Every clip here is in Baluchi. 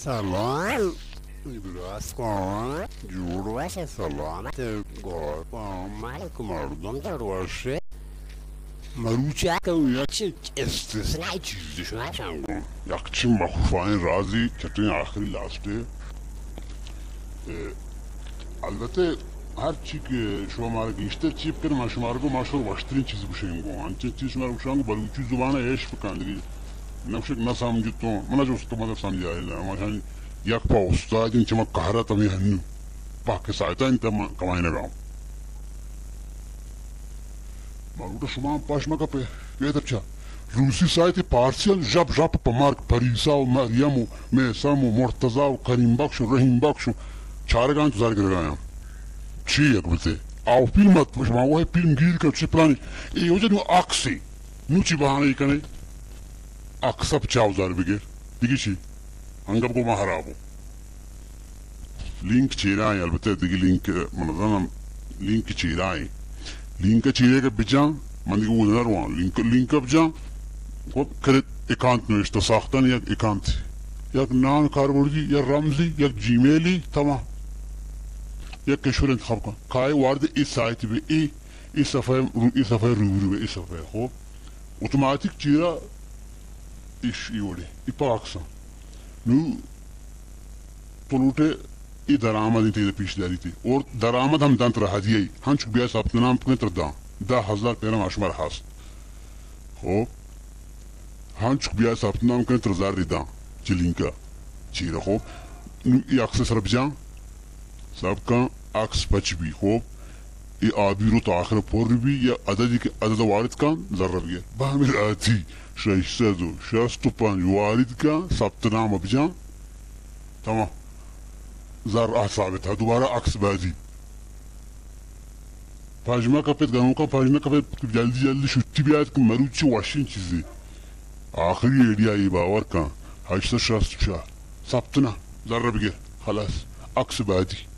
سلام. درست کن. جوڑ باش، سلامت. گل کن. ملک مردم در باشه. مروچی که یک چی استثنایی چیزی شما چنگو. یک چی مخفایین رازی چطور آخری لاسته. اه، البته ہر چی کہ شما مارا گیشتر چی بکن، ما شما را گو ما شما وشترین چیز گوشیں گو. انچیں چیز شما را گوشاں گو بلوچی زبان ء عیش بکن دگی. نہ گوشک نہ سمجھتوں، من جست کو مدد سمجھائے نہ. ما شان یک پا استاد ان چما کہرا تمہیں ہنو. پاک سایتا انت کمائے نہ گاؤں. ما گوشت شما پاش مکپے، پیدر چا. روسی سایت پارسی ان ژپ ژپ پہ مرگ پریسا و مریم و میسم و مرتضی و کریم بخش و رحیم بخش و چارگان تو زر گرگایاں. چی یک بتے؟ آو فیلم ات، شما وہ فیلم گیر کر چی پلانی. اے وجہ نو عکسی. نو چی بہانے کنے؟ عکس اب چاو زر بگر. دیگی چی؟ انگب کو ما خرابو. لینک چیرا ایں، البتہ دگہ لینک من زاناں، لینک چیرا ایں. لینک چیرے کہ بجاں، من دگہ اود نہ رواں. لینک، لینک بجاں، خب کرت اکانت نوشتہ ساختن یک اکانت. یک نام کاربردی، یک رمزی، یک جیمیلی، تمام. یک کشور انتخاب کن. کائے وارد ای سایت بے، ای، ای صفحہ، ای صفحہ روبرو بے، ای صفحہ، خب. اتوماتیک چیرا اش ای وڑے، ای پاکستان. نو تو لوٹے ای درآمد انت، ای پیش داریت. اور درآمد ہم دنت را ہدیہ ای. ہنچک بیا ثبت نام کنے تر داں. دہ ہزار پیرم اشمار ہست. خب. ہنچک بیا ثبت نام کنے تر زر داں. چی لینکا. چیرا خب. نو ای عکس سر بجان. سب کن عکس پچ بی. خب. ای آبی رو تا آخر پر بی یا عددی کہ عدد وارد کن زر بگیر. با ہمیں راحتی شش سد و شست و پنج وارد کن، ثبت نام بجان. تمام. زر آ ثابت ہے. دوبارہ عکس بعدی. پژمہ کپت، گنوکاں پژمہ کپت، جلدی جلدی شتی بیاد کہ مروچی وشین چیزی. آخری ایڈیا ای باور کن. ہشت سد شست و چار. ثبت نام، زر بگیر، خلاص. عکس بعدی.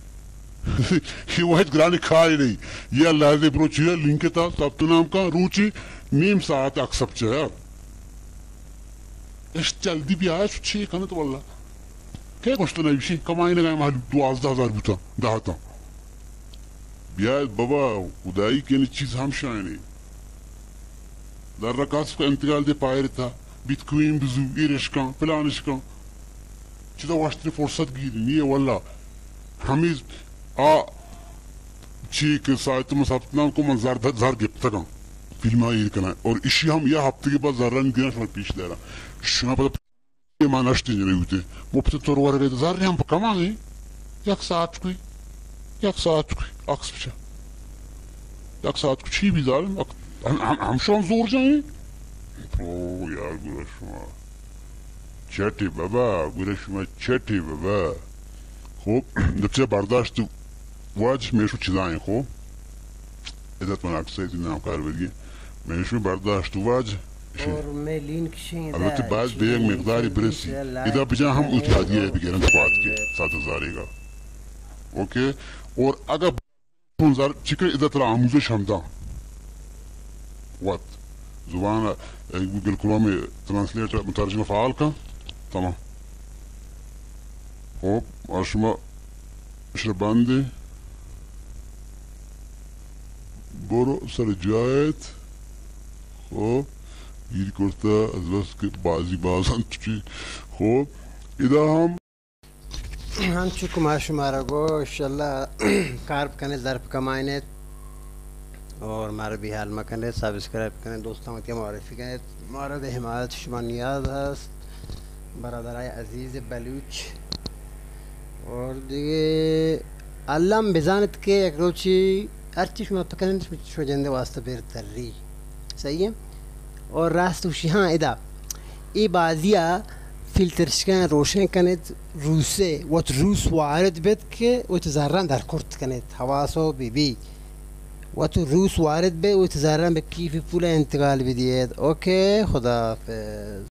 یہ واحد گرانی کاری نہیں. یہ اللہ دے برو چیئے لینک تا ثبت نام کن، روچی نیم ساعت عکس اب چاہے. اش جلدی بیا، چی کنت واللہ. کہ گوشت نہ بشی، کمائی نہ گئے محل دوازدہ ہزار بوتا، دہ تا. بیا بابا، خدائی کہ نی چیز ہم شانے. در رکاس کو انتقال دے پائر تا، بیت کوین بزو، ایرشکان، پلانشکان. چیزا واشتری فرصت گیری نیے واللہ. ہمیں آ چی کہ سایت ما ثبت نام کو من زر، زر گپتگاں. فیلم ایر کناں. اور اشی ہم یا ہفتے کے بعد زرانی دینا شما پیش دارا. شما پتہ ما نشتی جنگی بوتے. مفت تو رو ورگے زر ہم کمانے. یک ساعت کوئی. یک ساعت کوئی. عکس بچا. یک ساعت کو چی بی ظالم؟ ہم، ہم، ہم شما زور جائیں. او یار گرا شما. چٹے بابا، گرا شما چٹے بابا. خب، دچے برداشت واج میشو چیزائیں خو. عزت من عکس ای نام کار بریے. میشو برداشت واج. اور میں لینک شیں البتہ بعد بے یک مقداری برسی. ادا بجا ہم اتحادیہ بگیرن سوات کے سات ہزار گا. اوکے. اور اگر پونزار چکے ادا ترا آموزش ہم داں. وت زبان، اے، گوگل کروم ء ٹرانسلیٹر مترجم فعال کن. تمام. خب، اور شما اشرا بندے. برو سر جایت. خب، گیر کرتا از بس کہ بازی بازن تو چی. خب، ادا ہم انچو کہ ما شمارا گو، انشاءاللہ کار بکنیت، زر بکمائینیت اور مارا بیحال مکنیت، سبسکرائب بکنیت، دوستاں وتی معرفی کنیت. مارا بہ حمایت شما نیاز ہست، برادرای عزیز بلوچ. اور دیگہ اللہ ہم بزانت کہ یک روچی ہرچی شما بکنیت، شما جندے واسطہ بہتری. صحیح ہے؟ اور راست گوشی، ہاں، ادا اے بازی ء فلتر شکن روشن کنیت، روس ء وت روس وارد بیت کہ وت زراں درکرت کنیت، حواسو بہ بی. وت روس وارد بہ وت زراں بہ کیف پول ء انتقال بدیت. اوکے، خدا حافظ.